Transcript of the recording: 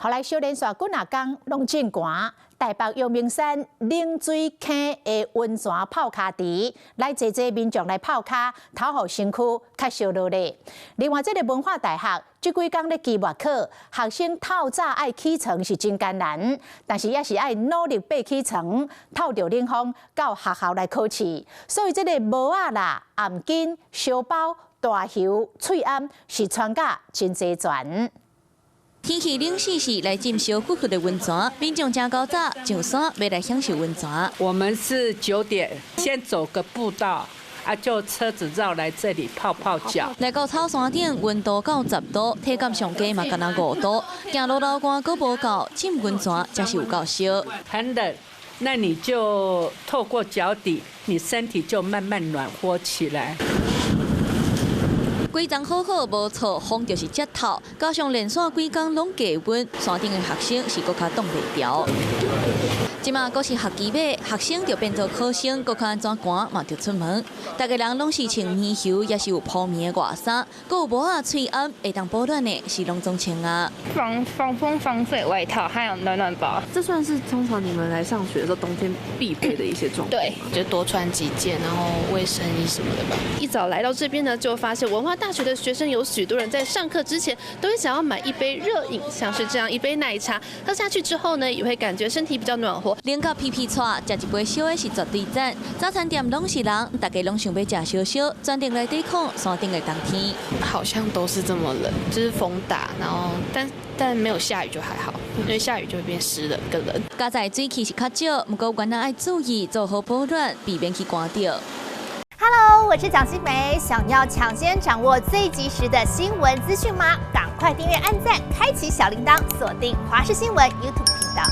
予來小連續幾若工攏真寒，台北陽明山冷水坑的溫泉泡跤池，來濟濟民眾來泡跤，透予身軀較燒熱咧。另外，這个文化大學這幾工咧期末考，學生透早愛起床是真艱難，但是也是愛努力爬起床，透著冷風到學校來考試。所以這个帽仔啦、頷巾、燒包、大袖、喙罨是穿甲真齊全。天氣冷死死，來浸燒烽烽的溫泉，民眾誠厚早上山欲來享受溫泉。我們是9點先走個步道，啊，就車子繞來這裡泡泡腳。來到草山頂，溫度到10度，體感上低嘛干焦5度。行路流汗閣無夠，浸溫泉才是有夠燒。很冷，那你就透過腳底，你身體就慢慢暖和起來。規層好好無錯，風就是遮透，加上連續幾工攏低溫，山頂的學生是閣較擋袂牢。這馬閣是學期尾，學生就變做考生，閣較按怎寒嘛著出門。逐家人攏是穿棉袖，抑是有鋪棉的外衫，閣有帽仔、喙罨，會當保暖的是攏總穿啊。防防風防水外套，還有暖暖包。這算是通常你們來上學的時候冬天必備的一些裝備。對，就多穿幾件，然後衛生衣什麼的吧。一早來到這邊呢，就發現文化大學的學生有許多人在上課之前都會想要買一杯熱飲，像是這樣一杯奶茶，喝下去之後呢，也會感覺身體比較暖和。冷到皮皮剉，食一杯燒的是絕對讚。早餐店攏是人，大家攏想欲食燒燒，專程來抵抗山頂的冬天。好像都是這麼冷，就是風大，然後但沒有下雨就還好，因為下雨就會變濕冷更冷。佳哉水汽是較少，毋過原來愛注意做好保暖，避免去寒著。 Hello，我是蔣新梅，想要搶先掌握最及時的新聞資訊嗎？趕快訂閱、按讚、開啟小鈴鐺，鎖定華視新聞 YouTube 頻道。